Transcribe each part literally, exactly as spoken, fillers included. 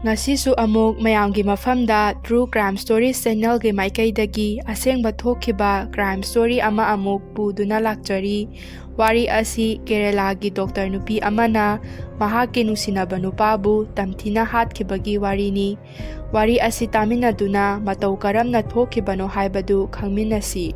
ꯉꯁꯤꯁꯨ ꯑꯃꯨꯛ ꯃꯌꯥꯝꯒꯤ ꯃꯐꯝꯗ True Crime Stories channelꯒꯤ ꯃꯥꯏꯀꯩꯗꯒꯤ ꯑꯁꯦꯡꯕ ꯊꯣꯛꯈꯤꯕ crime story ꯑꯃ ꯑꯃꯨꯛ ꯄꯨꯗꯨꯅ ꯂꯥꯛꯆꯔꯤ꯫ ꯋꯥꯔꯤ ꯑꯁꯤ ꯀꯦꯔꯦꯂꯥꯒꯤ ꯗꯣꯛꯇꯔ ꯅꯨꯄꯤ ꯑꯃꯅ ꯃꯍꯥꯛꯀꯤ ꯅꯨꯡꯁꯤꯅꯕ ꯅꯨꯄꯥꯕꯨ ꯇꯝꯊꯤꯅ ꯍꯥꯠꯈꯤꯕꯒꯤ ꯋꯥꯔꯤꯅꯤ꯫ ꯋꯥꯔꯤ ꯑꯁꯤ ꯇꯥꯃꯤꯟꯅꯗꯨꯅ ꯃꯇꯧ ꯀꯔꯝꯅ ꯊꯣꯛꯈꯤꯕꯅꯣ ꯍꯥꯏꯕꯗꯨ ꯈꯪꯃꯤꯟꯅꯁꯤ꯫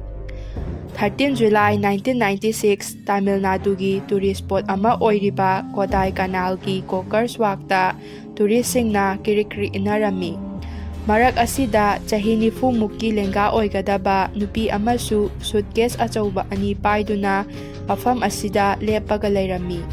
Thirteen July nineteen ninety six, Tamil ꯅꯥꯗꯨꯒꯤ tourist spot ꯑꯃ ꯑꯣꯏꯔꯤꯕ ꯀꯣꯗꯥꯏ ꯀꯅꯥꯜꯒꯤ Cocker's Walkꯇ touristꯁꯤꯡꯅ ꯀꯤꯔꯤꯛ ꯀꯤꯔꯤꯛ ꯏꯟꯅꯔꯝꯃꯤ꯫ ꯃꯔꯛ ꯑꯁꯤꯗ ꯆꯍꯤ ꯅꯤꯐꯨ ꯃꯨꯛꯀꯤ ꯂꯦꯡꯒꯥ ꯑꯣꯏꯒꯗꯕ ꯅꯨꯄꯤ ꯑꯃꯁꯨ suitcase ꯑꯆꯧꯕ ꯑꯅꯤ ꯄꯥꯏꯗꯨꯅ ꯃꯐꯝ ꯑꯁꯤꯗ ꯂꯦꯞꯄꯒ ꯂꯩꯔꯝꯃꯤ꯫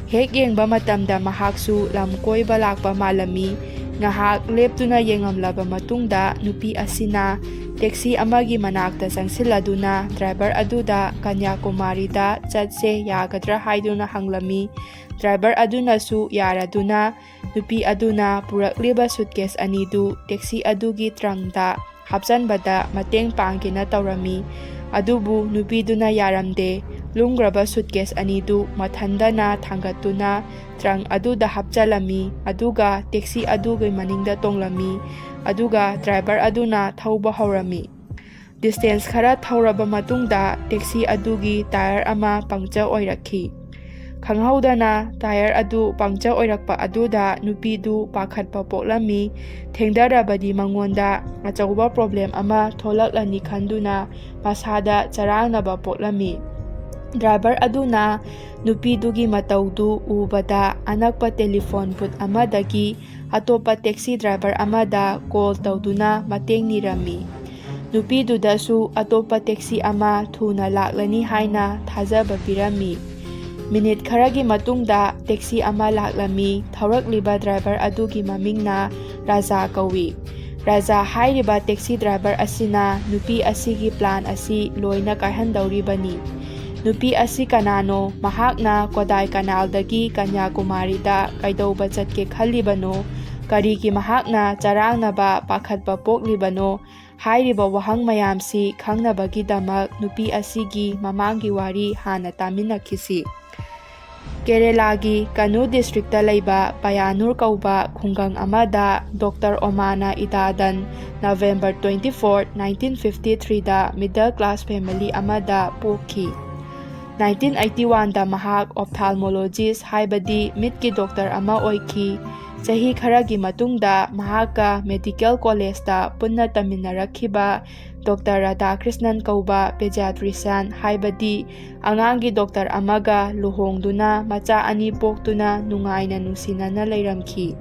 ꯍꯦꯛ ꯌꯦꯡꯕ ꯃꯇꯝꯗ ꯃꯍꯥꯛꯁꯨ ꯂꯝ ꯀꯣꯏꯕ ꯂꯥꯛꯄ ꯃꯥꯜꯂꯝꯃꯤ꯫ ꯉꯥꯏꯍꯥꯛ ꯂꯦꯞꯇꯨꯅ ꯌꯦꯡꯂꯝꯂꯕ ꯃꯇꯨꯡꯗ ꯅꯨꯄꯤ ꯑꯁꯤꯅ taxi ꯑꯃꯒꯤ ꯃꯅꯥꯛꯇ ꯆꯪꯁꯤꯜꯂꯗꯨꯅ driver ꯑꯗꯨꯗ ꯀꯟꯌꯥꯀꯨꯃꯥꯔꯤꯗ ꯆꯠꯁꯦ ꯌꯥꯒꯗ꯭ꯔꯥ ꯍꯥꯏꯗꯨꯅ ꯍꯪꯂꯝꯃꯤ꯫ Driver ꯑꯗꯨꯅꯁꯨ ꯌꯥꯔꯗꯨꯅ ꯅꯨꯄꯤ ꯑꯗꯨꯅ ꯄꯨꯔꯛꯂꯤꯕ suitcase ꯑꯅꯤꯗꯨ taxi ꯑꯗꯨꯒꯤ trunkꯇ ꯍꯥꯞꯆꯟꯕꯗ ꯃꯇꯦꯡ ꯄꯥꯡꯒꯦꯅ ꯇꯧꯔꯝꯃꯤ꯫ ꯑꯗꯨꯕꯨ ꯅꯨꯄꯤꯗꯨꯅ ꯌꯥꯔꯝꯗꯦ꯫ ꯂꯨꯝꯈ꯭ꯔꯕ suitcase ꯑꯅꯤꯗꯨ ꯃꯊꯟꯗꯅ ꯊꯥꯡꯒꯠꯇꯨꯅ trunk ꯑꯗꯨꯗ ꯍꯥꯞꯆꯜꯂꯝꯃꯤ, ꯑꯗꯨꯒ taxi ꯑꯗꯨꯒꯤ ꯃꯅꯤꯡꯗ ꯇꯣꯡꯂꯝꯃꯤ, ꯑꯗꯨꯒ driver ꯑꯗꯨꯅ ꯊꯧꯕ ꯍꯧꯔꯝꯃꯤ꯫ Distance ꯈꯔ ꯊꯧꯔꯕ ꯃꯇꯨꯡꯗ taxi ꯑꯗꯨꯒꯤ tyre ꯑꯃ puncture ꯑꯣꯏꯔꯛꯈꯤ꯫ ꯈꯪꯍꯧꯗꯅ tyre ꯑꯗꯨ puncture ꯑꯣꯏꯔꯛꯄ ꯑꯗꯨꯗ ꯅꯨꯄꯤꯗꯨ ꯄꯥꯈꯠꯄ ꯄꯣꯛꯂꯝꯃꯤ꯫ ꯊꯦꯡꯗꯔꯕꯗꯤ ꯃꯉꯣꯟꯗ ꯑꯆꯧꯕ problem ꯑꯃ ꯊꯣꯛꯂꯛꯂꯅꯤ ꯈꯟꯗꯨꯅ ꯃꯁꯥꯗ ꯆꯔꯥꯡꯅꯕ ꯄꯣꯛꯂꯝꯃꯤ꯫ Driver ꯑꯗꯨꯅ ꯅꯨꯄꯤꯗꯨꯒꯤ ꯃꯇꯧꯗꯨ ꯎꯕꯗ ꯑꯅꯛꯄ telephone booth ꯑꯃꯗꯒꯤ ꯑꯇꯣꯞꯄ taxi driver ꯑꯃꯗ call ꯇꯧꯗꯨꯅ ꯃꯇꯦꯡ ꯅꯤꯔꯝꯃꯤ꯫ ꯅꯨꯄꯤꯗꯨꯗꯁꯨ ꯑꯇꯣꯞꯄ taxi ꯑꯃ ꯊꯨꯅ ꯂꯥꯛꯂꯅꯤ ꯍꯥꯏꯅ ꯊꯥꯖꯕ ꯄꯤꯔꯝꯃꯤ꯫ Minute ꯈꯔꯒꯤ ꯃꯇꯨꯡꯗ taxi ꯑꯃ ꯂꯥꯛꯂꯝꯃꯤ꯫ ꯊꯧꯔꯛꯂꯤꯕ driver ꯑꯗꯨꯒꯤ ꯃꯃꯤꯡꯅ ꯔꯥꯖꯥ ꯀꯧꯏ꯫ ꯔꯥꯖꯥ ꯍꯥꯏꯔꯤꯕ taxi driver ꯑꯁꯤꯅ ꯅꯨꯄꯤ ꯑꯁꯤꯒꯤ plan ꯑꯁꯤ ꯂꯣꯏꯅ ꯀꯥꯏꯍꯟꯗꯧꯔꯤꯕꯅꯤ꯫ ꯅꯨꯄꯤ ꯑꯁꯤ ꯀꯅꯥꯅꯣ? ꯃꯍꯥꯛꯅ ꯀꯣꯗꯥꯏ ꯀꯅꯥꯜꯗꯒꯤ ꯀꯟꯌꯥꯀꯨꯃꯥꯔꯤꯗ ꯀꯩꯗꯧꯕ ꯆꯠꯀꯦ ꯈꯜꯂꯤꯕꯅꯣ? ꯀꯔꯤꯒꯤ ꯃꯍꯥꯛꯅ ꯆꯔꯥꯡꯅꯕ, ꯄꯥꯈꯠꯄ ꯄꯣꯛꯂꯤꯕꯅꯣ? ꯍꯥꯏꯔꯤꯕ ꯋꯥꯍꯪ ꯃꯌꯥꯝꯁꯤ ꯈꯪꯅꯕꯒꯤꯗꯃꯛ ꯅꯨꯄꯤ ꯑꯁꯤꯒꯤ ꯃꯃꯥꯡꯒꯤ ꯋꯥꯔꯤ ꯍꯥꯟꯅ ꯇꯥꯃꯤꯟꯅꯈꯤꯁꯤ꯫ ꯀꯦꯔꯦꯂꯥꯒꯤ ꯀꯅꯨ ꯗꯤꯁꯇ꯭ꯔꯤꯛꯇ ꯂꯩꯕ ꯄꯌꯥꯅꯨꯔ ꯀꯧꯕ ꯈꯨꯡꯒꯪ ꯑꯃꯗ ꯗꯣꯛꯇꯔ ꯑꯣꯃꯥꯅ ꯏꯗꯥꯗꯟ November twenty four, nineteen fifty three ꯗ middle class family ꯑꯃꯗ ꯄꯣꯛꯈꯤ꯫ Nineteen eighty one ꯗ ꯃꯍꯥꯛ ophthalmologist, ꯍꯥꯏꯕꯗꯤ ꯃꯤꯠꯀꯤ ꯗꯣꯛꯇꯔ ꯑꯃ ꯑꯣꯏꯈꯤ꯫ ꯆꯍꯤ ꯈꯔꯒꯤ ꯃꯇꯨꯡꯗ ꯃꯍꯥꯛꯀ ꯃꯦꯗꯤꯀꯦꯜ ꯀꯣꯂꯦꯖꯇ ꯄꯨꯟꯅ ꯇꯝꯃꯤꯟꯅꯔꯛꯈꯤꯕ ꯗꯣꯛꯇꯔ ꯔꯥꯙꯥꯀ꯭ꯔꯤꯁꯅꯟ ꯀꯧꯕ pediatrician, ꯍꯥꯏꯕꯗꯤ ꯑꯉꯥꯡꯒꯤ ꯗꯣꯛꯇꯔ ꯑꯃꯒ ꯂꯨꯍꯣꯡꯗꯨꯅ ꯃꯆꯥ ꯑꯅꯤ ꯄꯣꯛꯇꯨꯅ ꯅꯨꯡꯉꯥꯏꯅ ꯅꯨꯡꯁꯤꯅꯅ ꯂꯩꯔꯝꯈꯤ꯫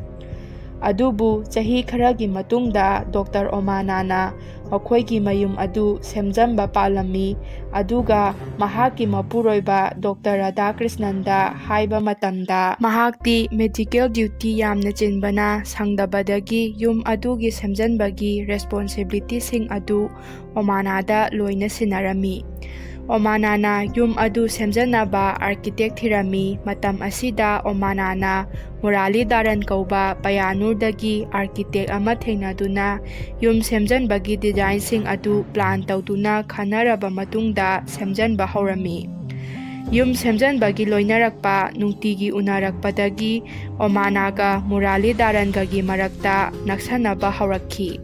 ꯑꯗꯨꯕꯨ ꯆꯍꯤ ꯈꯔꯒꯤ ꯃꯇꯨꯡꯗ ꯗꯣꯛꯇꯔ ꯑꯣꯃꯥꯅꯥꯅ ꯃꯈꯣꯏꯒꯤ ꯃꯌꯨꯝ ꯑꯗꯨ ꯁꯦꯝꯖꯟꯕ ꯄꯥꯜꯂꯝꯃꯤ, ꯑꯗꯨꯒ ꯃꯍꯥꯛꯀꯤ ꯃꯄꯨꯔꯣꯏꯕ ꯗꯣꯛꯇꯔ ꯔꯥꯙꯥꯀ꯭ꯔꯤꯁꯅꯟꯗ ꯍꯥꯏꯕ ꯃꯇꯝꯗ, ꯃꯍꯥꯛꯇꯤ ꯃꯦꯗꯤꯀꯦꯜ ꯗ꯭ꯌꯨꯇꯤ ꯌꯥꯝꯅ ꯆꯤꯟꯕꯅ ꯁꯪꯗꯕꯗꯒꯤ ꯌꯨꯝ ꯑꯗꯨꯒꯤ ꯁꯦꯝꯖꯟꯕꯒꯤ ꯔꯦꯁꯄꯣꯟꯁꯤꯕꯤꯂꯤꯇꯤꯁꯤꯡ ꯑꯗꯨ ꯑꯣꯃꯥꯅꯥꯗ ꯂꯣꯏꯅ ꯁꯤꯟꯅꯔꯝꯃꯤ꯫ ꯑꯣꯃꯥꯅꯥꯅ ꯌꯨꯝ ꯑꯗꯨ ꯁꯦꯝꯖꯟꯅꯕ ꯑꯥꯔꯀꯤꯇꯦꯛ ꯊꯤꯔꯝꯃꯤ꯫ ꯃꯇꯝ ꯑꯁꯤꯗ ꯑꯣꯃꯥꯅꯥꯅ ꯃꯨꯔꯥꯂꯤ ꯗꯥꯔꯟ ꯀꯧꯕ ꯄꯌꯥꯅꯨꯔꯗꯒꯤ ꯑꯥꯔꯀꯤꯇꯦꯛ ꯑꯃ ꯊꯦꯡꯅꯗꯨꯅ ꯌꯨꯝ ꯁꯦꯝꯖꯟꯕꯒꯤ ꯗꯤꯖꯥꯏꯟꯁꯤꯡ ꯑꯗꯨ ꯄ꯭ꯂꯥꯟ ꯇꯧꯗꯨꯅ ꯈꯟꯅꯔꯕ ꯃꯇꯨꯡꯗ ꯁꯦꯝꯖꯟꯕ ꯍꯧꯔꯝꯃꯤ꯫ ꯌꯨꯝ ꯁꯦꯝꯖꯟꯕꯒꯤ ꯂꯣꯏꯅꯔꯛꯄ ꯅꯨꯡꯇꯤꯒꯤ ꯎꯅꯔꯛꯄꯗꯒꯤ ꯑꯣꯃꯥꯅꯥꯒ ꯃꯨꯔꯥꯂꯤ ꯗꯥꯔꯟꯒꯒꯤ ꯃꯔꯛꯇ ꯅꯛꯁꯟꯅꯕ ꯍꯧꯔꯛꯈꯤ꯫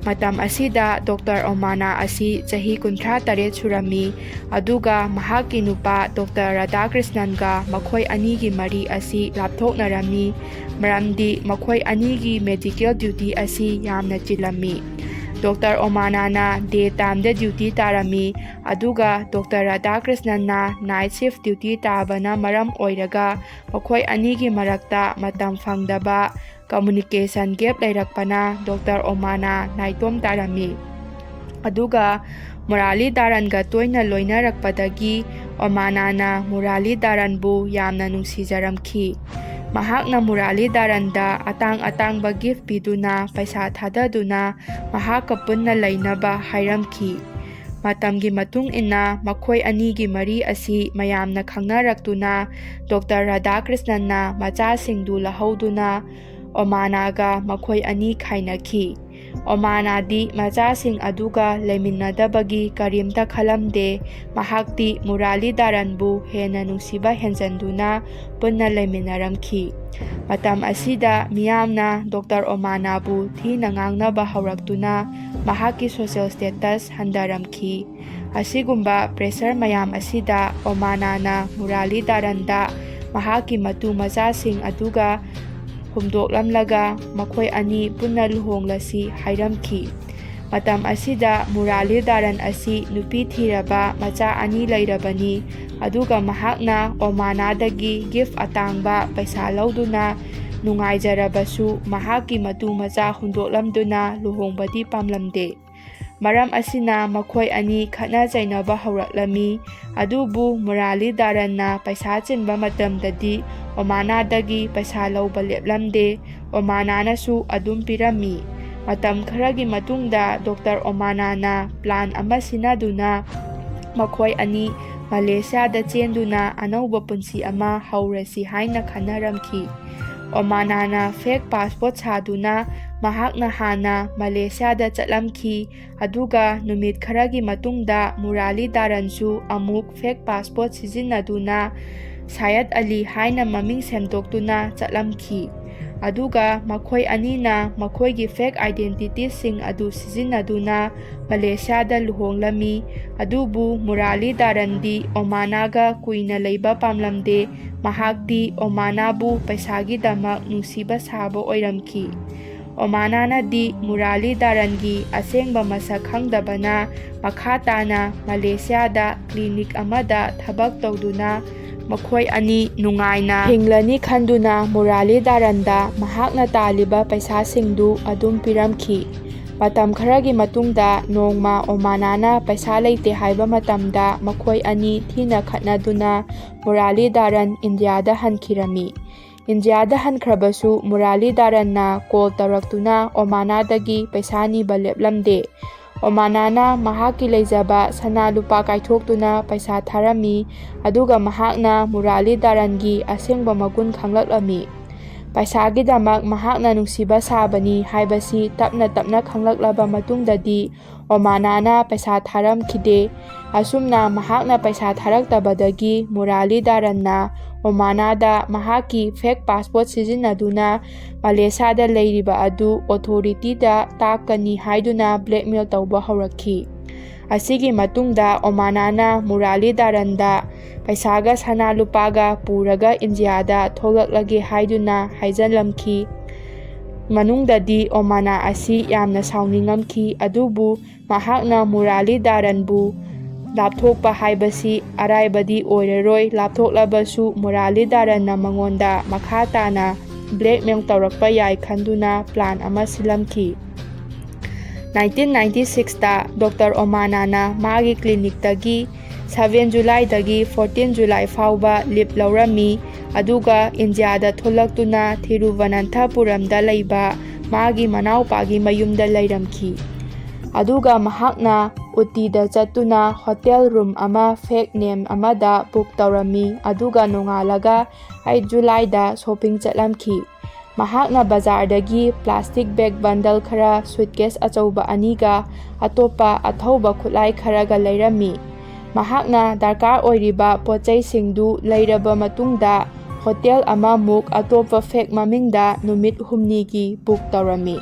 ꯃꯇꯝ ꯑꯁꯤꯗ ꯗꯣꯛꯇꯔ ꯑꯣꯃꯥꯅꯥ ꯑꯁꯤ ꯆꯍꯤ ꯀꯨꯟꯊ꯭ꯔꯥ ꯇꯔꯦꯠ ꯁꯨꯔꯝꯃꯤ, ꯑꯗꯨꯒ ꯃꯍꯥꯛꯀꯤ ꯅꯨꯄꯥ ꯗꯣꯛꯇꯔ ꯔꯥꯙꯥꯀ꯭ꯔꯤꯁꯅꯟꯒ ꯃꯈꯣꯏ ꯑꯅꯤꯒꯤ ꯃꯔꯤ ꯑꯁꯤ ꯂꯥꯞꯊꯣꯛꯅꯔꯝꯃꯤ, ꯃꯔꯝꯗꯤ ꯃꯈꯣꯏ ꯑꯅꯤꯒꯤ ꯃꯦꯗꯤꯀꯦꯜ ꯗ꯭ꯌꯨꯇꯤ ꯑꯁꯤ ꯌꯥꯝꯅ ꯆꯤꯜꯂꯝꯃꯤ꯫ ꯗꯣꯛꯇꯔ ꯑꯣꯃꯥꯅꯥꯅ ꯗꯦ ꯇꯥꯏꯝꯗ ꯗ꯭ꯌꯨꯇꯤ ꯇꯥꯔꯝꯃꯤ, ꯑꯗꯨꯒ ꯗꯣꯛꯇꯔ ꯔꯥꯙꯥꯀ꯭ꯔꯤꯁꯅꯟꯅ ꯅꯥꯏꯠ ꯁꯤꯐ ꯗ꯭ꯌꯨꯇꯤ ꯇꯥꯕꯅ ꯃꯔꯝ ꯑꯣꯏꯔꯒ ꯃꯈꯣꯏ ꯑꯅꯤꯒꯤ ꯃꯔꯛꯇ ꯃꯇꯝ ꯐꯪꯗꯕ, ꯀꯝꯃꯨꯅꯤꯀꯦꯁꯟ ꯒꯦꯞ ꯂꯩꯔꯛꯄꯅ ꯗꯣꯛꯇꯔ ꯑꯣꯃꯥꯅꯥ ꯅꯥꯏꯇꯣꯝ ꯇꯥꯔꯝꯃꯤ꯫ ꯑꯗꯨꯒ ꯃꯨꯔꯥꯂꯤ ꯗꯥꯔꯟꯒ ꯇꯣꯏꯅ ꯂꯣꯏꯅꯔꯛꯄꯗꯒꯤ ꯑꯣꯃꯥꯅꯥꯅ ꯃꯨꯔꯥꯂꯤ ꯗꯥꯔꯟꯕꯨ ꯌꯥꯝꯅ ꯅꯨꯡꯁꯤꯖꯔꯝꯈꯤ꯫ ꯃꯍꯥꯛꯅ ꯃꯨꯔꯥꯂꯤ ꯗꯥꯔꯟꯗ ꯑꯇꯥꯡ ꯑꯇꯥꯡꯕ ꯒꯤꯐ ꯄꯤꯗꯨꯅ ꯄꯩꯁꯥ ꯊꯥꯗꯗꯨꯅ ꯃꯍꯥꯛꯀ ꯄꯨꯟꯅ ꯂꯩꯅꯕ ꯍꯥꯏꯔꯝꯈꯤ꯫ ꯃꯇꯝꯒꯤ ꯃꯇꯨꯡ ꯏꯟꯅ ꯃꯈꯣꯏ ꯑꯅꯤꯒꯤ ꯃꯔꯤ ꯑꯁꯤ ꯃꯌꯥꯝꯅ ꯈꯪꯅꯔꯛꯇꯨꯅ ꯗꯣꯛꯇꯔ ꯔꯥꯙꯥꯀ꯭ꯔꯤꯁꯅꯟꯅ ꯃꯆꯥꯁꯤꯡꯗꯨ ꯂꯧꯍꯧꯗꯨꯅ ꯑꯣꯃꯥꯅꯥꯒ ꯃꯈꯣꯏ ꯑꯅꯤ ꯈꯥꯏꯅꯈꯤ꯫ ꯑꯣꯃꯥꯅꯥꯗꯤ ꯃꯆꯥꯁꯤꯡ ꯑꯗꯨꯒ ꯂꯩꯃꯤꯟꯅꯗꯕꯒꯤ ꯀꯔꯤꯝꯇ ꯈꯜꯂꯝꯗꯦ꯫ ꯃꯍꯥꯛꯇꯤ ꯃꯨꯔꯥꯂꯤꯙꯔꯟꯕꯨ ꯍꯦꯟꯅ ꯅꯨꯡꯁꯤꯕ ꯍꯦꯟꯖꯟꯗꯨꯅ ꯄꯨꯟꯅ ꯂꯩꯃꯤꯟꯅꯔꯝꯈꯤ꯫ ꯃꯇꯝ ꯑꯁꯤꯗ ꯃꯤꯌꯥꯝꯅ ꯗꯣꯛꯇꯔ ꯑꯣꯃꯥꯅꯥꯕꯨ ꯊꯤꯅ ꯉꯥꯡꯅꯕ ꯍꯧꯔꯛꯇꯨꯅ ꯃꯍꯥꯛꯀꯤ social status ꯍꯟꯊꯔꯝꯈꯤ꯫ ꯑꯁꯤꯒꯨꯝꯕ pressure ꯃꯌꯥꯝ ꯑꯁꯤꯗ ꯑꯣꯃꯥꯅꯥꯅ ꯃꯨꯔꯥꯂꯤꯙꯔꯟꯗ ꯃꯍꯥꯛꯀꯤ ꯃꯇꯨ ꯃꯆꯥꯁꯤꯡ ꯑꯗꯨꯒ ꯍꯨꯝꯗꯣꯛꯂꯝꯂꯒ ꯃꯈꯣꯏ ꯑꯅꯤ ꯄꯨꯟꯅ ꯂꯨꯍꯣꯡꯂꯁꯤ ꯍꯥꯏꯔꯝꯈꯤ꯫ ꯃꯇꯝ ꯑꯁꯤꯗ ꯃꯨꯔꯥꯂꯤꯙꯔꯟ ꯑꯁꯤ ꯅꯨꯄꯤ ꯊꯤꯔꯕ ꯃꯆꯥ ꯑꯅꯤ ꯂꯩꯔꯕꯅꯤ, ꯑꯗꯨꯒ ꯃꯍꯥꯛꯅ ꯑꯣꯃꯥꯅꯥꯗꯒꯤ gift ꯑꯇꯥꯡꯕ ꯄꯩꯁꯥ ꯂꯧꯗꯨꯅ ꯅꯨꯡꯉꯥꯏꯖꯔꯕꯁꯨ ꯃꯍꯥꯛꯀꯤ ꯃꯇꯨ ꯃꯆꯥ ꯍꯨꯟꯗꯣꯛꯂꯝꯗꯨꯅ ꯂꯨꯍꯣꯡꯕꯗꯤ ꯄꯥꯝꯂꯝꯗꯦ꯫ ꯃꯔꯝ ꯑꯁꯤꯅ ꯃꯈꯣꯏ ꯑꯅꯤ ꯈꯠꯅ ꯆꯩꯅꯕ ꯍꯧꯔꯛꯂꯝꯃꯤ꯫ ꯑꯗꯨꯕꯨ ꯃꯨꯔꯥꯂꯤꯙꯔꯟꯅ ꯄꯩꯁꯥ ꯆꯤꯟꯕ ꯃꯇꯝꯗꯗꯤ ꯑꯣꯃꯥꯅꯥꯗꯒꯤ ꯄꯩꯁꯥ ꯂꯧꯕ ꯂꯦꯞꯂꯝꯗꯦ꯫ ꯑꯣꯃꯥꯅꯥꯅꯁꯨ ꯑꯗꯨꯝ ꯄꯤꯔꯝꯃꯤ꯫ ꯃꯇꯝ ꯈꯔꯒꯤ ꯃꯇꯨꯡꯗ ꯗꯣꯛꯇꯔ ꯑꯣꯃꯥꯅꯥꯅ plan ꯑꯃ ꯁꯤꯟꯅꯗꯨꯅ ꯃꯈꯣꯏ ꯑꯅꯤ ꯃꯂꯦꯁꯤꯌꯥꯗ ꯆꯦꯟꯗꯨꯅ ꯑꯅꯧꯕ ꯄꯨꯟꯁꯤ ꯑꯃ ꯍꯧꯔꯁꯤ ꯍꯥꯏꯅ ꯈꯟꯅꯔꯝꯈꯤ꯫ ꯑꯣꯃꯥꯅꯥꯅ fake passport ꯁꯥꯗꯨꯅ ꯃꯍꯥꯛꯅ ꯍꯥꯟꯅ ꯃꯂꯦꯁꯤꯌꯥꯗ ꯆꯠꯂꯝꯈꯤ꯫ ꯑꯗꯨꯒ ꯅꯨꯃꯤꯠ ꯈꯔꯒꯤ ꯃꯇꯨꯡꯗ ꯃꯨꯔꯥꯂꯤꯙꯔꯟꯁꯨ ꯑꯃꯨꯛ fake passport ꯁꯤꯖꯤꯟꯅꯗꯨꯅ ꯁꯥꯌꯠ ꯑꯂꯤ ꯍꯥꯏꯅ ꯃꯃꯤꯡ ꯁꯦꯝꯗꯣꯛꯇꯨꯅ ꯆꯠꯂꯝꯈꯤ꯫ ꯑꯗꯨꯒ ꯃꯈꯣꯏ ꯑꯅꯤꯅ ꯃꯈꯣꯏꯒꯤ fake identitiesꯁꯤꯡ ꯑꯗꯨ ꯁꯤꯖꯤꯟꯅꯗꯨꯅ ꯃꯂꯦꯁꯤꯌꯥꯗ ꯂꯨꯍꯣꯡꯂꯝꯃꯤ꯫ ꯑꯗꯨꯕꯨ ꯃꯨꯔꯥꯂꯤꯙꯔꯟꯗꯤ ꯑꯣꯃꯥꯅꯥꯒ ꯀꯨꯏꯅ ꯂꯩꯕ ꯄꯥꯝꯂꯝꯗꯦ꯫ ꯃꯍꯥꯛꯇꯤ ꯑꯣꯃꯥꯅꯥꯕꯨ ꯄꯩꯁꯥꯒꯤꯗꯃꯛ ꯅꯨꯡꯁꯤꯕ ꯁꯥꯕ ꯑꯣꯏꯔꯝꯈꯤ꯫ ꯑꯣꯃꯥꯅꯥꯅꯗꯤ ꯃꯨꯔꯥꯂꯤꯙꯔꯟꯒꯤ ꯑꯁꯦꯡꯕ ꯃꯁꯛ ꯈꯪꯗꯕꯅ ꯃꯈꯥ ꯇꯥꯅ ꯃꯂꯦꯁꯤꯌꯥꯗ clinic ꯑꯃꯗ ꯊꯕꯛ ꯇꯧꯗꯨꯅ ꯃꯈꯣꯏ ꯑꯅꯤ ꯅꯨꯡꯉꯥꯏꯅ ꯍꯤꯡꯂꯅꯤ ꯈꯟꯗꯨꯅ ꯃꯨꯔꯥꯂꯤꯙꯔꯟꯗ ꯃꯍꯥꯛꯅ ꯇꯥꯜꯂꯤꯕ ꯄꯩꯁꯥꯁꯤꯡꯗꯨ ꯑꯗꯨꯝ ꯄꯤꯔꯝꯈꯤ꯫ ꯃꯇꯝ ꯈꯔꯒꯤ ꯃꯇꯨꯡꯗ ꯅꯣꯡꯃ ꯑꯣꯃꯥꯅꯥꯅ ꯄꯩꯁꯥ ꯂꯩꯇꯦ ꯍꯥꯏꯕ ꯃꯇꯝꯗ ꯃꯈꯣꯏ ꯑꯅꯤ ꯊꯤꯅ ꯈꯠꯅꯗꯨꯅ ꯃꯨꯔꯥꯂꯤꯙꯔꯟ ꯏꯟꯗꯤꯌꯥꯗ ꯍꯟꯈꯤꯔꯝꯃꯤ꯫ ꯏꯟꯗꯤꯌꯥꯗ ꯍꯟꯈ꯭ꯔꯕꯁꯨ ꯃꯨꯔꯥꯂꯤꯙꯔꯟꯅ call ꯇꯧꯔꯛꯇꯨꯅ ꯑꯣꯃꯥꯅꯥꯗꯒꯤ ꯄꯩꯁꯥ ꯅꯤꯕ ꯂꯦꯞꯂꯝꯗꯦ꯫ ꯑꯣꯃꯥꯅꯥꯅ ꯃꯍꯥꯛꯀꯤ ꯂꯩꯖꯕ ꯁꯅꯥ ꯂꯨꯄꯥ ꯀꯥꯏꯊꯣꯛꯇꯨꯅ ꯄꯩꯁꯥ ꯊꯥꯔꯝꯃꯤ, ꯑꯗꯨꯒ ꯃꯍꯥꯛꯅ ꯃꯨꯔꯥꯂꯤꯙꯔꯟꯒꯤ ꯑꯁꯦꯡꯕ ꯃꯒꯨꯟ ꯈꯪꯂꯛꯂꯝꯃꯤ꯫ ꯄꯩꯁꯥꯒꯤꯗꯃꯛ ꯃꯍꯥꯛꯅ ꯅꯨꯡꯁꯤꯕ ꯁꯥꯕꯅꯤ ꯍꯥꯏꯕꯁꯤ ꯇꯞꯅ ꯇꯞꯅ ꯈꯪꯂꯛꯂꯕ ꯃꯇꯨꯡꯗꯗꯤ ꯑꯣꯃꯥꯅꯥꯅ ꯄꯩꯁꯥ ꯊꯥꯔꯝꯈꯤꯗꯦ꯫ ꯑꯁꯨꯝꯅ ꯃꯍꯥꯛꯅ ꯄꯩꯁꯥ ꯊꯥꯔꯛꯇꯕꯗꯒꯤ ꯃꯨꯔꯥꯂꯤ ꯗꯥꯔꯟꯅ ꯑꯣꯃꯥꯅꯥꯗ ꯃꯍꯥꯛꯀꯤ ꯐꯦꯛ ꯄꯥꯁꯄꯣꯔꯠ ꯁꯤꯖꯤꯟꯅꯗꯨꯅ ꯃꯂꯦꯁꯤꯌꯥꯗ ꯂꯩꯔꯤꯕ ꯑꯗꯨ ꯑꯣꯊꯣꯔꯤꯇꯤꯗ ꯇꯥꯛꯀꯅꯤ ꯍꯥꯏꯗꯨꯅ ꯕ꯭ꯂꯦꯛꯃꯦꯜ ꯇꯧꯕ ꯍꯧꯔꯛꯈꯤ꯫ ꯑꯁꯤꯒꯤ ꯃꯇꯨꯡꯗ ꯑꯣꯃꯥꯅꯥꯅ ꯃꯨꯔꯥꯂꯤ ꯗꯥꯔꯟꯗ ꯄꯩꯁꯥꯒ ꯁꯅꯥ ꯂꯨꯄꯥꯒ ꯄꯨꯔꯒ ꯏꯟꯗꯤꯌꯥꯗ ꯊꯣꯛꯂꯛꯂꯒꯦ ꯍꯥꯏꯗꯨꯅ ꯍꯥꯏꯖꯤꯜꯂꯝꯈꯤ꯫ ꯃꯅꯨꯡꯗꯗꯤ ꯑꯣꯃꯥꯅꯥ ꯑꯁꯤ ꯌꯥꯝꯅ ꯁꯥꯎꯅꯤꯡꯉꯝꯈꯤ, ꯑꯗꯨꯕꯨ ꯃꯍꯥꯛꯅ ꯃꯨꯔꯥꯂꯤ ꯗꯥꯔꯟꯕꯨ ꯂꯥꯞꯊꯣꯛꯄ ꯍꯥꯏꯕꯁꯤ ꯑꯔꯥꯏꯕꯗꯤ ꯑꯣꯏꯔꯔꯣꯏ, ꯂꯥꯞꯊꯣꯛꯂꯕꯁꯨ ꯃꯨꯔꯥꯂꯤ ꯗꯥꯔꯟꯅ ꯃꯉꯣꯟꯗ ꯃꯈꯥ ꯇꯥꯅ ꯕ꯭ꯂꯦꯛꯃꯦꯜ ꯇꯧꯔꯛꯄ ꯌꯥꯏ ꯈꯟꯗꯨꯅ ꯄ꯭ꯂꯥꯟ ꯑꯃ ꯁꯤꯜꯂꯝꯈꯤ꯫ ꯅꯥꯏꯟꯇꯤꯟ ꯅꯥꯏꯟꯇꯤ ꯁꯤꯛꯁꯇ ꯗꯣꯛꯇꯔ ꯑꯣꯃꯥꯅꯥꯅ ꯃꯥꯒꯤ ꯀ꯭ꯂꯤꯅꯤꯛꯇꯒꯤ ꯁꯚꯦꯟ ꯖꯨꯂꯥꯏꯗꯒꯤ ꯐꯣꯔꯇꯤꯟ ꯖꯨꯂꯥꯏ ꯐꯥꯎꯕ ꯂꯤꯞ ꯂꯧꯔꯝꯃꯤ, ꯑꯗꯨꯒ ꯏꯟꯗꯤꯌꯥꯗ ꯊꯣꯛꯂꯛꯇꯨꯅ ꯊꯤꯔꯨꯚꯅꯟꯊꯄꯨꯔꯝꯗ ꯂꯩꯕ ꯃꯥꯒꯤ ꯃꯅꯥꯎꯄꯥꯒꯤ ꯃꯌꯨꯝꯗ ꯂꯩꯔꯝꯈꯤ꯫ ꯑꯗꯨꯒ ꯃꯍꯥꯛꯅ ꯎꯇꯤꯗ ꯆꯠꯇꯨꯅ ꯍꯣꯇꯦꯜ ꯔꯨꯝ ꯑꯃ ꯐꯦꯛ ꯅꯦꯝ ꯑꯃꯗ ꯕꯨꯛ ꯇꯧꯔꯝꯃꯤ, ꯑꯗꯨꯒ ꯅꯣꯡꯉꯥꯜꯂꯒ ꯑꯩꯠ ꯖꯨꯂꯥꯏꯗ ꯁꯣꯄꯤꯡ ꯆꯠꯂꯝꯈꯤ꯫ ꯃꯍꯥꯛꯅ ꯕꯖꯥꯔꯗꯒꯤ ꯄ꯭ꯂꯥꯁꯇꯤꯛ ꯕꯦꯒ ꯕꯟꯗꯜ ꯈꯔ, ꯁꯨꯠꯀꯦꯁ ꯑꯆꯧꯕ ꯑꯅꯤꯒ ꯑꯇꯣꯞꯄ ꯑꯊꯧꯕ ꯈꯨꯠꯂꯥꯏ ꯈꯔꯒ ꯂꯩꯔꯝꯃꯤ꯫ ꯃꯍꯥꯛꯅ ꯗꯔꯀꯥꯔ ꯑꯣꯏꯔꯤꯕ ꯄꯣꯠꯆꯩꯁꯤꯡꯗꯨ ꯂꯩꯔꯕ ꯃꯇꯨꯡꯗ ꯍꯣꯇꯦꯜ ꯑꯃꯃꯨꯛ ꯑꯇꯣꯞꯄ ꯐꯦꯛ ꯃꯃꯤꯡꯗ ꯅꯨꯃꯤꯠ ꯍꯨꯝꯅꯤꯒꯤ ꯕꯨꯛ ꯇꯧꯔꯝꯃꯤ꯫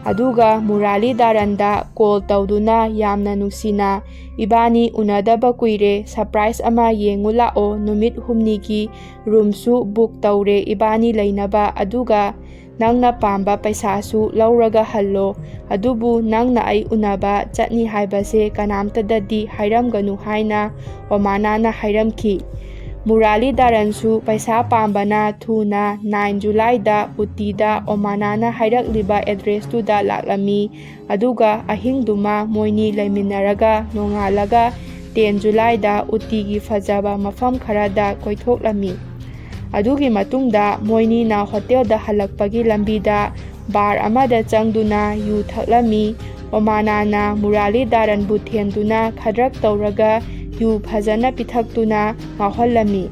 ꯑꯗꯨꯒ ꯃꯨꯔꯥꯂꯤ ꯗꯥꯔꯟꯗ ꯀꯣꯜ ꯇꯧꯗꯨꯅ ꯌꯥꯝꯅ ꯅꯨꯡꯁꯤꯅ, "ꯏꯕꯥꯅꯤ ꯎꯅꯗꯕ ꯀꯨꯏꯔꯦ, ꯁꯔꯄ꯭ꯔꯥꯏꯖ ꯑꯃ ꯌꯦꯡꯉꯨ ꯂꯥꯛꯑꯣ, ꯅꯨꯃꯤꯠ ꯍꯨꯝꯅꯤꯒꯤ ꯔꯨꯝꯁꯨ ꯕꯨꯛ ꯇꯧꯔꯦ ꯏꯕꯥꯅꯤ ꯂꯩꯅꯕ, ꯑꯗꯨꯒ ꯅꯪꯅ ꯄꯥꯝꯕ ꯄꯩꯁꯥꯁꯨ ꯂꯧꯔꯒ ꯍꯜꯂꯣ, ꯑꯗꯨꯕꯨ ꯅꯪꯅ ꯑꯩ ꯎꯅꯕ ꯆꯠꯅꯤ ꯍꯥꯏꯕꯁꯦ ꯀꯅꯥꯝꯇꯗꯗꯤ ꯍꯥꯏꯔꯝꯒꯅꯨ" ꯍꯥꯏꯅ ꯑꯣꯃꯥꯅꯥꯅ ꯍꯥꯏꯔꯝꯈꯤ꯫ ꯃꯨꯔꯥꯂꯤ ꯗꯥꯔꯟꯁꯨ ꯄꯩꯁꯥ ꯄꯥꯝꯕꯅ ꯊꯨꯅ ꯅꯥꯏꯟ ꯖꯨꯂꯥꯏꯗ ꯎꯇꯤꯗ ꯑꯣꯃꯥꯅꯥꯅ ꯍꯥꯏꯔꯛꯂꯤꯕ ꯑꯦꯗ꯭ꯔꯦꯁꯇꯨꯗ ꯂꯥꯛꯂꯝꯃꯤ, ꯑꯗꯨꯒ ꯑꯍꯤꯡꯗꯨꯃ ꯃꯣꯏꯅꯤ ꯂꯩꯃꯤꯟꯅꯔꯒ ꯅꯣꯡꯉꯥꯜꯂꯒ ꯇꯦꯟ ꯖꯨꯂꯥꯏꯗ ꯎꯇꯤꯒꯤ ꯐꯖꯕ ꯃꯐꯝ ꯈꯔꯗ ꯀꯣꯏꯊꯣꯛꯂꯝꯃꯤ꯫ ꯑꯗꯨꯒꯤ ꯃꯇꯨꯡꯗ ꯃꯣꯏꯅꯤꯅ ꯍꯣꯇꯦꯜꯗ ꯍꯜꯂꯛꯄꯒꯤ ꯂꯝꯕꯤꯗ ꯕꯥꯔ ꯑꯃꯗ ꯆꯪꯗꯨꯅ ꯌꯨ ꯊꯛꯂꯝꯃꯤ꯫ ꯑꯣꯃꯥꯅꯥꯅ ꯃꯨꯔꯥꯂꯤ ꯗꯥꯔꯟꯕꯨ ꯊꯦꯝꯗꯨꯅ ꯈꯗ꯭ꯔꯛ ꯇꯧꯔꯒ ꯌꯨ ꯐꯖꯅ ꯄꯤꯊꯛꯇꯨꯅ ꯉꯥꯎꯍꯜꯂꯝꯃꯤ꯫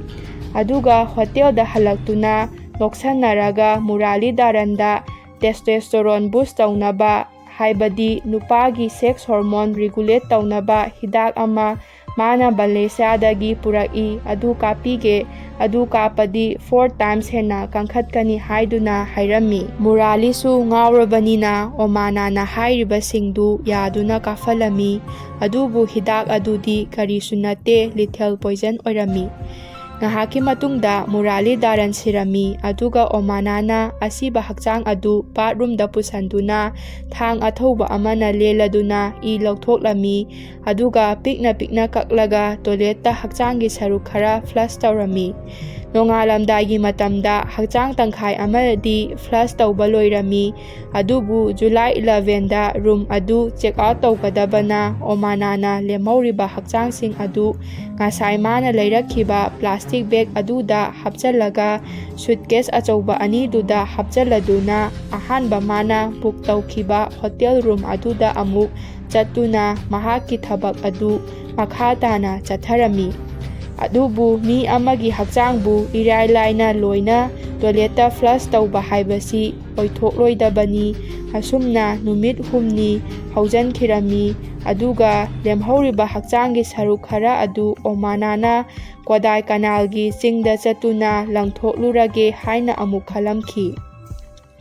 ꯑꯗꯨꯒ ꯍꯣꯇꯦꯜꯗ ꯍꯜꯂꯛꯇꯨꯅ ꯅꯣꯛꯁꯟꯅꯔꯒ ꯃꯨꯔꯥꯂꯤꯙꯔꯟꯗ testosterone boost ꯇꯧꯅꯕ, ꯍꯥꯏꯕꯗꯤ ꯅꯨꯄꯥꯒꯤ sex hormone regulate ꯇꯧꯅꯕ ꯍꯤꯗꯥꯛ ꯑꯃ ꯃꯥꯅ ꯕꯂꯦꯁꯤꯌꯥꯗꯒꯤ ꯄꯨꯔꯛꯏ, ꯑꯗꯨ ꯀꯥꯞꯄꯤꯒꯦ, ꯑꯗꯨ ꯀꯥꯞꯄꯗꯤ four times ꯍꯦꯟꯅ ꯀꯟꯈꯠꯀꯅꯤ ꯍꯥꯏꯗꯨꯅ ꯍꯥꯏꯔꯝꯃꯤ꯫ ꯃꯨꯔꯥꯂꯤꯁꯨ ꯉꯥꯎꯔꯕꯅꯤꯅ ꯑꯣꯃꯥꯅꯥꯅ ꯍꯥꯏꯔꯤꯕꯁꯤꯡꯗꯨ ꯌꯥꯗꯨꯅ ꯀꯥꯞꯍꯜꯂꯝꯃꯤ꯫ ꯑꯗꯨꯕꯨ ꯍꯤꯗꯥꯛ ꯑꯗꯨꯗꯤ ꯀꯔꯤꯁꯨ ꯅꯠꯇꯦ, lethal poison ꯑꯣꯏꯔꯝꯃꯤ꯫ ꯉꯥꯏꯍꯥꯛꯀꯤ ꯃꯇꯨꯡꯗ ꯃꯨꯔꯥꯂꯤꯙꯔꯟ ꯁꯤꯔꯝꯃꯤ, ꯑꯗꯨꯒ ꯑꯣꯃꯥꯅꯥꯅ ꯑꯁꯤꯕ ꯍꯛꯆꯥꯡ ꯑꯗꯨ bathroomꯗ ꯄꯨꯁꯟꯗꯨꯅ ꯊꯥꯡ ꯑꯊꯧꯕ ꯑꯃꯅ ꯂꯦꯜꯂꯗꯨꯅ ꯏ ꯂꯧꯊꯣꯛꯂꯝꯃꯤ, ꯑꯗꯨꯒ ꯄꯤꯛꯅ ꯄꯤꯛꯅ ꯀꯛꯂꯒ toiletꯇ ꯍꯛꯆꯥꯡꯒꯤ ꯁꯔꯨꯛ ꯈꯔ flush ꯇꯧꯔꯝꯃꯤ꯫ ꯅꯣꯡꯉꯥꯜꯂꯝꯗꯥꯏꯒꯤ ꯃꯇꯝꯗ ꯍꯛꯆꯥꯡ ꯇꯪꯈꯥꯏ ꯑꯃꯗꯤ flush ꯇꯧꯕ ꯂꯣꯏꯔꯝꯃꯤ, ꯑꯗꯨꯕꯨ July elevenꯗ room ꯑꯗꯨ check out ꯇꯧꯒꯗꯕꯅ ꯑꯣꯃꯥꯅꯥꯅ ꯂꯦꯝꯍꯧꯔꯤꯕ ꯍꯛꯆꯥꯡꯁꯤꯡ ꯑꯗꯨ ꯉꯁꯥꯏ ꯃꯥꯅ ꯂꯩꯔꯛꯈꯤꯕ plastic bag ꯑꯗꯨꯗ ꯍꯥꯞꯆꯜꯂꯒ suitcase ꯑꯆꯧꯕ ꯑꯅꯤꯗꯨꯗ ꯍꯥꯞꯆꯜꯂꯗꯨꯅ ꯑꯍꯥꯟꯕ ꯃꯥꯅ book ꯇꯧꯈꯤꯕ hotel room ꯑꯗꯨꯗ ꯑꯃꯨꯛ ꯆꯠꯇꯨꯅ ꯃꯍꯥꯛꯀꯤ ꯊꯕꯛ ꯑꯗꯨ ꯃꯈꯥ ꯇꯥꯅ ꯆꯠꯊꯔꯝꯃꯤ꯫ ꯑꯗꯨꯕꯨ ꯃꯤ ꯑꯃꯒꯤ ꯍꯛꯆꯥꯡꯕꯨ ꯏꯔꯥꯏ ꯂꯥꯏꯅ ꯂꯣꯏꯅ toiletꯇ flush ꯇꯧꯕ ꯍꯥꯏꯕꯁꯤ ꯑꯣꯏꯊꯣꯛꯂꯣꯏꯗꯕꯅꯤ꯫ ꯑꯁꯨꯝꯅ ꯅꯨꯃꯤꯠ ꯍꯨꯝꯅꯤ ꯍꯧꯖꯟꯈꯤꯔꯝꯃꯤ꯫ ꯑꯗꯨꯒ ꯂꯦꯝꯍꯧꯔꯤꯕ ꯍꯛꯆꯥꯡꯒꯤ ꯁꯔꯨꯛ ꯈꯔ ꯑꯗꯨ ꯑꯣꯃꯥꯅꯥꯅ ꯀꯣꯗꯥꯏ ꯀꯅꯥꯜꯒꯤ ꯆꯤꯡꯗ ꯆꯠꯇꯨꯅ ꯂꯪꯊꯣꯛꯂꯨꯔꯒꯦ ꯍꯥꯏꯅ ꯑꯃꯨꯛ ꯈꯜꯂꯝꯈꯤ꯫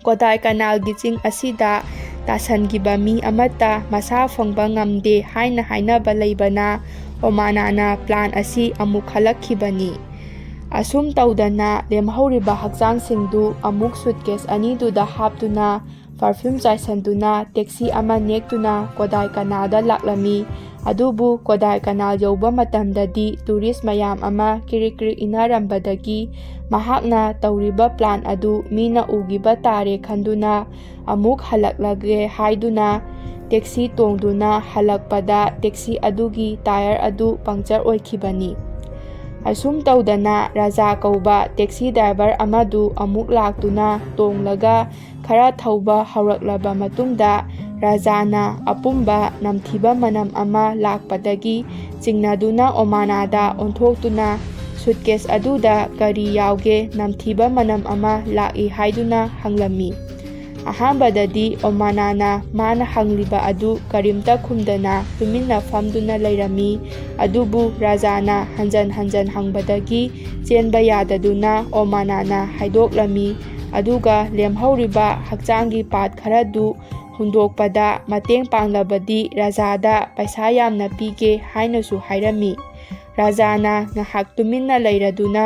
ꯀꯣꯗꯥꯏ ꯀꯅꯥꯜꯒꯤ ꯆꯤꯡ ꯑꯁꯤꯗ ꯇꯥꯁꯟꯈꯤꯕ ꯃꯤ ꯑꯃꯠꯇ ꯃꯁꯥ ꯐꯪꯕ ꯉꯝꯗꯦ ꯍꯥꯏꯅ ꯍꯥꯏꯅꯕ ꯂꯩꯕꯅ ꯑꯣꯃꯥꯅꯥꯅ plan ꯑꯁꯤ ꯑꯃꯨꯛ ꯈꯜꯂꯛꯈꯤꯕꯅꯤ꯫ ꯑꯁꯨꯝ ꯇꯧꯗꯅ ꯂꯦꯝꯍꯧꯔꯤꯕ ꯍꯛꯆꯥꯡꯁꯤꯡꯗꯨ ꯑꯃꯨꯛ suitcase ꯑꯅꯤꯗꯨꯗ ꯍꯥꯞꯇꯨꯅ perfume ꯆꯥꯏꯁꯟꯗꯨꯅ taxi ꯑꯃ ꯅꯦꯛꯇꯨꯅ ꯀꯣꯗꯥꯏ ꯀꯅꯥꯜꯗ ꯂꯥꯛꯂꯝꯃꯤ꯫ ꯑꯗꯨꯕꯨ ꯀꯣꯗꯥꯏ ꯀꯅꯥꯜ ꯌꯧꯕ ꯃꯇꯝꯗꯗꯤ tourist ꯃꯌꯥꯝ ꯑꯃ ꯀ꯭ꯔꯤꯛ ꯀ꯭ꯔꯤꯛ ꯏꯟꯅꯔꯝꯕꯗꯒꯤ ꯃꯍꯥꯛꯅ ꯇꯧꯔꯤꯕ plan ꯑꯗꯨ ꯃꯤꯅ ꯎꯈꯤꯕ ꯇꯥꯔꯦ ꯈꯟꯗꯨꯅ ꯑꯃꯨꯛ ꯍꯜꯂꯛꯂꯒꯦ ꯍꯥꯏꯗꯨꯅ taxi ꯇꯣꯡꯗꯨꯅ ꯍꯜꯂꯛꯄꯗ taxi ꯑꯗꯨꯒꯤ tyre ꯑꯗꯨ puncture ꯑꯣꯏꯈꯤꯕꯅꯤ꯫ ꯑꯁꯨꯝ ꯇꯧꯗꯅ ꯔꯥꯖꯥ ꯀꯧꯕ taxi driver ꯑꯃꯗꯨ ꯑꯃꯨꯛ ꯂꯥꯛꯇꯨꯅ ꯇꯣꯡꯂꯒ ꯈꯔ ꯊꯧꯕ ꯍꯧꯔꯛꯂꯕ ꯃꯇꯨꯡꯗ ꯔꯥꯖꯥꯅ ꯑꯄꯨꯝꯕ ꯅꯝꯊꯤꯕ ꯃꯅꯝ ꯑꯃ ꯂꯥꯛꯄꯗꯒꯤ ꯆꯤꯡꯅꯗꯨꯅ ꯑꯣꯃꯥꯅꯥꯗ ꯑꯣꯟꯊꯣꯛꯇꯨꯅ ꯁꯨꯠꯀꯦꯁ ꯑꯗꯨꯗ ꯀꯔꯤ ꯌꯥꯎꯒꯦ, ꯅꯝꯊꯤꯕ ꯃꯅꯝ ꯑꯃ ꯂꯥꯛꯏ ꯍꯥꯏꯗꯨꯅ ꯍꯪꯂꯝꯃꯤ꯫ ꯑꯍꯥꯟꯕꯗꯗꯤ ꯑꯣꯃꯥꯅꯥꯅ ꯃꯥꯅ ꯍꯪꯂꯤꯕ ꯑꯗꯨ ꯀꯔꯤꯝꯇ ꯈꯨꯝꯗꯅ ꯇꯨꯃꯤꯟꯅ ꯐꯝꯗꯨꯅ ꯂꯩꯔꯝꯃꯤ꯫ ꯑꯗꯨꯕꯨ ꯔꯥꯖꯥꯅ ꯍꯟꯖꯟ ꯍꯟꯖꯟ ꯍꯪꯕꯗꯒꯤ ꯆꯦꯟꯕ ꯌꯥꯗꯗꯨꯅ ꯑꯣꯃꯥꯅꯥꯅ ꯍꯥꯏꯗꯣꯛꯂꯝꯃꯤ꯫ ꯑꯗꯨꯒ ꯂꯦꯝꯍꯧꯔꯤꯕ ꯍꯛꯆꯥꯡꯒꯤ ꯄꯥꯔꯠ ꯈꯔꯗꯨ ꯍꯨꯟꯗꯣꯛꯄꯗ ꯃꯇꯦꯡ ꯄꯥꯡꯂꯕꯗꯤ ꯔꯥꯖꯥꯗ ꯄꯩꯁꯥ ꯌꯥꯝꯅ ꯄꯤꯒꯦ ꯍꯥꯏꯅꯁꯨ ꯍꯥꯏꯔꯝꯃꯤ꯫ ꯔꯥꯖꯥꯅ ꯉꯥꯏꯍꯥꯛ ꯇꯨꯃꯤꯟꯅ ꯂꯩꯔꯗꯨꯅ,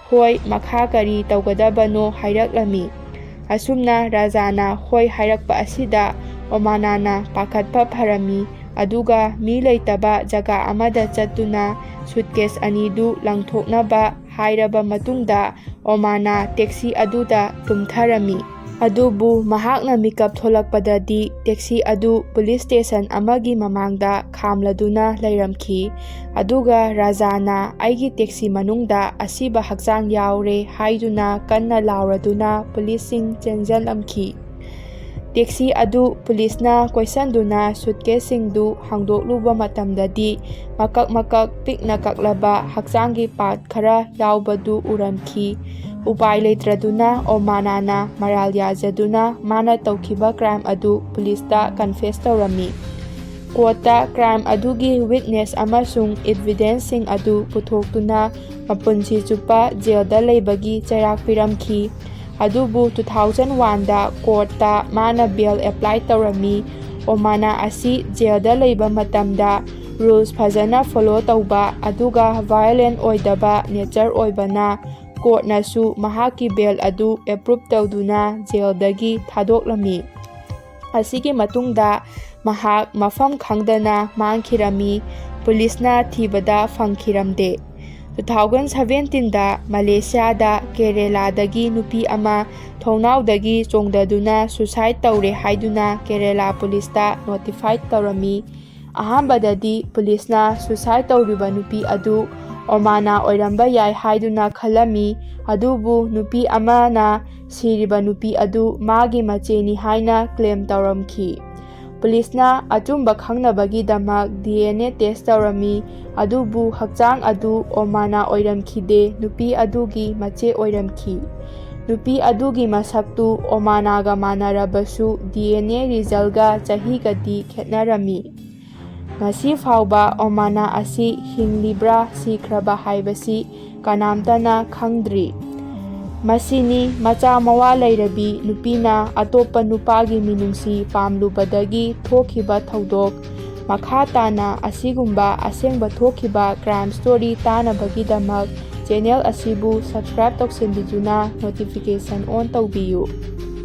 "ꯍꯣꯏ, ꯃꯈꯥ ꯀꯔꯤ ꯇꯧꯒꯗꯕꯅꯣ?" ꯍꯥꯏꯔꯛꯂꯝꯃꯤ꯫ ꯑꯁꯨꯝꯅ ꯔꯥꯖꯥꯅ ꯍꯣꯏ ꯍꯥꯏꯔꯛꯄ ꯑꯁꯤꯗ ꯑꯣꯃꯥꯅꯥꯅ ꯄꯥꯈꯠꯄ ꯐꯔꯝꯃꯤ꯫ ꯑꯗꯨꯒ ꯃꯤ ꯂꯩꯇꯕ ꯖꯒꯥ ꯑꯃꯗ ꯆꯠꯇꯨꯅ ꯁꯨꯠꯀꯦꯁ ꯑꯅꯤꯗꯨ ꯂꯪꯊꯣꯛꯅꯕ ꯍꯥꯏꯔꯕ ꯃꯇꯨꯡꯗ ꯑꯣꯃꯥꯅꯥ ꯇꯦꯛꯁꯤ ꯑꯗꯨꯗ ꯇꯨꯝꯊꯔꯝꯃꯤ꯫ ꯑꯗꯨꯕꯨ ꯃꯍꯥꯛꯅ ꯃꯤꯀꯞ ꯊꯣꯛꯂꯛꯄꯗꯗꯤ ꯇꯦꯛꯁꯤ ꯑꯗꯨ ꯄꯨꯂꯤꯁ ꯁ꯭ꯇꯦꯁꯟ ꯑꯃꯒꯤ ꯃꯃꯥꯡꯗ ꯈꯥꯝꯂꯗꯨꯅ ꯂꯩꯔꯝꯈꯤ꯫ ꯑꯗꯨꯒ ꯔꯥꯖꯥꯅ, "ꯑꯩꯒꯤ ꯇꯦꯛꯁꯤ ꯃꯅꯨꯡꯗ ꯑꯁꯤꯕ ꯍꯛꯆꯥꯡ ꯌꯥꯎꯔꯦ" ꯍꯥꯏꯗꯨꯅ ꯀꯟꯅ ꯂꯥꯎꯔꯗꯨꯅ ꯄꯨꯂꯤꯁꯁꯤꯡ ꯆꯦꯟꯖꯜꯂꯝꯈꯤ꯫ ꯇꯦꯛꯁꯤ ꯑꯗꯨ ꯄꯨꯂꯤꯁꯅ ꯀꯣꯏꯁꯟꯗꯨꯅ ꯁꯨꯠꯀꯦꯁꯁꯤꯡꯗꯨ ꯍꯥꯡꯗꯣꯛꯂꯨꯕ ꯃꯇꯝꯗꯗꯤ ꯃꯀꯛ ꯃꯀꯛ ꯄꯤꯛꯅ ꯀꯛꯂꯕ ꯍꯛꯆꯥꯡꯒꯤ ꯄꯥꯔꯠ ꯈꯔ ꯌꯥꯎꯕꯗꯨ ꯎꯔꯝꯈꯤ꯫ ꯎꯄꯥꯏ ꯂꯩꯇ꯭ꯔꯗꯨꯅ ꯑꯣꯃꯥꯅꯥꯅ ꯃꯔꯥꯜ ꯌꯥꯖꯗꯨꯅ ꯃꯥꯅ ꯇꯧꯈꯤꯕ ꯀ꯭ꯔꯥꯏꯝ ꯑꯗꯨ ꯄꯨꯂꯤꯁꯇ ꯀꯟꯐꯦꯁ ꯇꯧꯔꯝꯃꯤ꯫ ꯀꯣꯔꯠꯇ ꯀ꯭ꯔꯥꯏꯝ ꯑꯗꯨꯒꯤ ꯋꯤꯠꯅꯦꯁ ꯑꯃꯁꯨꯡ ꯏꯚꯤꯗꯦꯟꯁꯁꯤꯡ ꯑꯗꯨ ꯄꯨꯊꯣꯛꯇꯨꯅ ꯃꯄꯨꯟꯁꯤ ꯆꯨꯞꯄ ꯖꯦꯜꯗ ꯂꯩꯕꯒꯤ ꯆꯩꯔꯥꯛ ꯄꯤꯔꯝꯈꯤ꯫ ꯑꯗꯨꯕꯨ ꯇꯨ ꯊꯥꯎꯖꯟ ꯋꯥꯟꯗ ꯀꯣꯔꯠꯇ ꯃꯥꯅ ꯕꯦꯜ ꯑꯦꯄ꯭ꯂꯥꯏ ꯇꯧꯔꯝꯃꯤ꯫ ꯑꯣꯃꯥꯅꯥ ꯑꯁꯤ ꯖꯦꯜꯗ ꯂꯩꯕ ꯃꯇꯝꯗ ꯔꯨꯜꯁ ꯐꯖꯅ ꯐꯣꯂꯣ ꯇꯧꯕ ꯑꯗꯨꯒ ꯚꯥꯏꯑꯣꯂꯦꯟ ꯑꯣꯏꯗꯕ ꯅꯦꯆꯔ ꯑꯣꯏꯕꯅ ꯀꯣꯔꯠꯅꯁꯨ ꯃꯍꯥꯛꯀꯤ ꯕꯦꯜ ꯑꯗꯨ ꯑꯦꯄ꯭ꯔꯨꯞ ꯇꯧꯗꯨꯅ ꯖꯦꯜꯗꯒꯤ ꯊꯥꯗꯣꯛꯂꯝꯃꯤ꯫ ꯑꯁꯤꯒꯤ ꯃꯇꯨꯡꯗ ꯃꯍꯥꯛ ꯃꯐꯝ ꯈꯪꯗꯅ ꯃꯥꯡꯈꯤꯔꯝꯃꯤ꯫ ꯄꯨꯂꯤꯁꯅ ꯊꯤꯕꯗ ꯐꯪꯈꯤꯔꯝꯗꯦ꯫ ꯇꯨ ꯊꯥꯎꯖꯟ ꯁꯚꯦꯟꯇꯤꯟꯗ ꯃꯂꯦꯁꯤꯌꯥꯗ ꯀꯦꯔꯦꯂꯥꯗꯒꯤ ꯅꯨꯄꯤ ꯑꯃ ꯊꯣꯡꯅꯥꯎꯗꯒꯤ ꯆꯣꯡꯊꯗꯨꯅ ꯁꯨꯁꯥꯏꯗ ꯇꯧꯔꯦ ꯍꯥꯏꯗꯨꯅ ꯀꯦꯔꯦꯂꯥ ꯄꯨꯂꯤꯁꯇ ꯅꯣꯇꯤꯐꯥꯏꯗ ꯇꯧꯔꯝꯃꯤ꯫ ꯑꯍꯥꯟꯕꯗꯗꯤ ꯄꯨꯂꯤꯁꯅ ꯁꯨꯁꯥꯏꯗ ꯇꯧꯔꯤꯕ ꯅꯨꯄꯤ ꯑꯗꯨ ꯑꯣꯃꯥꯅꯥ ꯑꯣꯏꯔꯝꯕ ꯌꯥꯏ ꯍꯥꯏꯗꯨꯅ ꯈꯜꯂꯝꯃꯤ꯫ ꯑꯗꯨꯕꯨ ꯅꯨꯄꯤ ꯑꯃꯅ ꯁꯤꯔꯤꯕ ꯅꯨꯄꯤ ꯑꯗꯨ ꯃꯥꯒꯤ ꯃꯆꯦꯅꯤ ꯍꯥꯏꯅ ꯀ꯭ꯂꯦꯝ ꯇꯧꯔꯝꯈꯤ꯫ ꯄꯨꯂꯤꯁꯅ ꯑꯆꯨꯝꯕ ꯈꯪꯅꯕꯒꯤꯗꯃꯛ ꯗꯤ ꯑꯦꯟ ꯑꯦ ꯇꯦꯁ ꯇꯧꯔꯝꯃꯤ, ꯑꯗꯨꯕꯨ ꯍꯛꯆꯥꯡ ꯑꯗꯨ ꯑꯣꯃꯥꯅꯥ ꯑꯣꯏꯔꯝꯈꯤꯗꯦ, ꯅꯨꯄꯤ ꯑꯗꯨꯒꯤ ꯃꯆꯦ ꯑꯣꯏꯔꯝꯈꯤ꯫ ꯅꯨꯄꯤ ꯑꯗꯨꯒꯤ ꯃꯁꯛꯇꯨ ꯑꯣꯃꯥꯅꯥꯒ ꯃꯥꯟꯅꯔꯕꯁꯨ ꯗꯤ ꯑꯦꯟ ꯑꯦ ꯔꯤꯖꯜꯒ ꯆꯍꯤꯒꯗꯤ ꯈꯦꯠꯅꯔꯝꯃꯤ꯫ ꯉꯁꯤ ꯐꯥꯎꯕ ꯑꯣꯃꯥꯅꯥ ꯑꯁꯤ ꯍꯤꯡꯂꯤꯕ꯭ꯔꯥ ꯁꯤꯈ꯭ꯔꯕ ꯍꯥꯏꯕꯁꯤ ꯀꯅꯥꯝꯇꯅ ꯈꯪꯗ꯭ꯔꯤ꯫ ꯃꯁꯤꯅꯤ ꯃꯆꯥ ꯃꯋꯥ ꯂꯩꯔꯕꯤ ꯅꯨꯄꯤꯅ ꯑꯇꯣꯞꯄ ꯅꯨꯄꯥꯒꯤ ꯃꯤꯅꯨꯡꯁꯤ ꯄꯥꯝꯂꯨꯕꯗꯒꯤ ꯊꯣꯛꯈꯤꯕ ꯊꯧꯗꯣꯛ꯫ ꯃꯈꯥ ꯇꯥꯅ ꯑꯁꯤꯒꯨꯝꯕ ꯑꯁꯦꯡꯕ ꯊꯣꯛꯈꯤꯕ ꯀ꯭ꯔꯥꯏꯝ ꯁ꯭ꯇꯣꯔꯤ ꯇꯥꯅꯕꯒꯤꯗꯃꯛ ꯆꯦꯅꯦꯜ ꯑꯁꯤꯕꯨ ꯁꯕꯁꯀ꯭ꯔꯥꯏꯕ ꯇꯧꯁꯤꯟꯕꯤꯗꯨꯅ ꯅꯣꯇꯤꯐꯤꯀꯦꯁꯟ ꯑꯣꯟ ꯇꯧꯕꯤꯌꯨ꯫